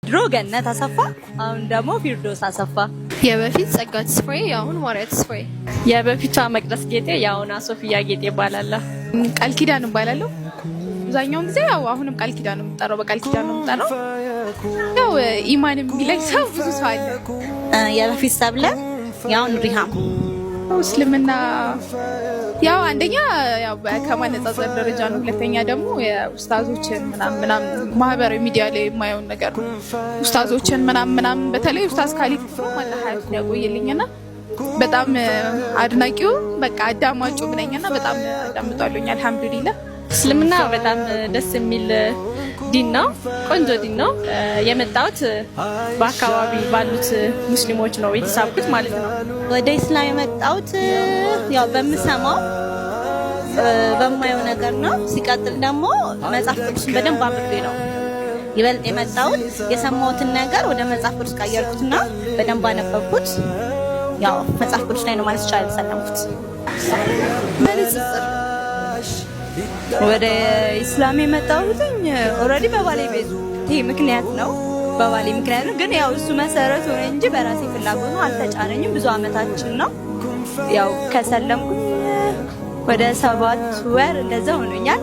ድሮ ገነት አሰፋ፣ አሁን ደግሞ ፊርዶስ አሰፋ። የበፊት ጸጋ ተስፋዬ፣ የአሁን ማርያ ተስፋዬ። የበፊቷ መቅደስ ጌጤ፣ የአሁኗ ሶፊያ ጌጤ ይባላለሁ። ቃል ኪዳን እባላለሁ። አብዛኛውን ጊዜ ያው አሁንም ቃል ኪዳን ነው የምጠራው፣ በቃል ኪዳን ነው የምጠራው። ያው ኢማን የሚለኝ ሰው ብዙ ሰው አለ። የበፊት ሰብለ፣ የአሁን ሪሃም። እስልምና ያው አንደኛ ያው ከማነጻጸር ደረጃ ነው። ሁለተኛ ደግሞ የኡስታዞችን ምናምን ምናምን ማህበራዊ ሚዲያ ላይ የማየውን ነገር ነው። ኡስታዞችን ምናምን ምናምን፣ በተለይ ኡስታዝ ካሊድ አላህ ሀያቱን ያቆይልኝና በጣም አድናቂው፣ በቃ አዳማጩም ነኝና በጣም አዳምጧለሁኝ። አልሐምዱሊላህ። እስልምና በጣም ደስ የሚል ዲን ነው። ቆንጆ ዲን ነው። የመጣሁት በአካባቢ ባሉት ሙስሊሞች ነው የተሳብኩት ማለት ነው። ወደ ኢስላም የመጣሁት ያው በምሰማው በማየው ነገር ነው። ሲቀጥል ደግሞ መጽሐፍ ቅዱስን በደንብ አንብቤ ነው ይበልጥ የመጣሁት። የሰማሁትን ነገር ወደ መጽሐፍ ቅዱስ ቀየርኩትና በደንብ አነበብኩት። ያው መጽሐፍ ቅዱስ ላይ ነው ማለት ይቻላል የሰለምኩት። በንጽጽር። ወደ ኢስላም የመጣሁትኝ already በባለቤቴ ምክንያት ነው። በባሌ ምክንያት ነው። ግን ያው እሱ መሰረት ሆነ እንጂ በራሴ ፍላጎት ነው፣ አልተጫነኝም። ብዙ አመታችን ነው። ያው ከሰለምኩኝ ወደ 7 ወር እንደዛ ሆኖኛል።